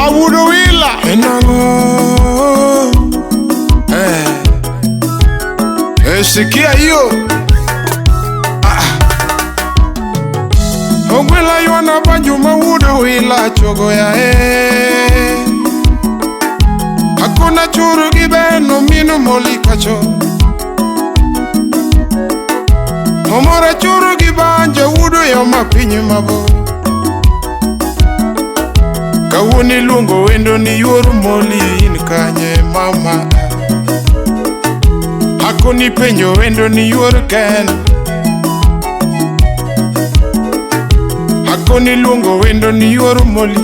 Awudo wila. Enango. Eh. Eh, sikia hiyo. Ah. Ogwela ywana banjo mawudo wila chogo ya eh. Hakuna churu gi beno mino moli kacho. Omora churu gi banjo wudo yo mapiny mabor. Kawuono iluongo wendo ni yuor moli in kanye mama. Hakoni penjo wendo ni yuor ken. Hakoni luongo wendo ni yuor moli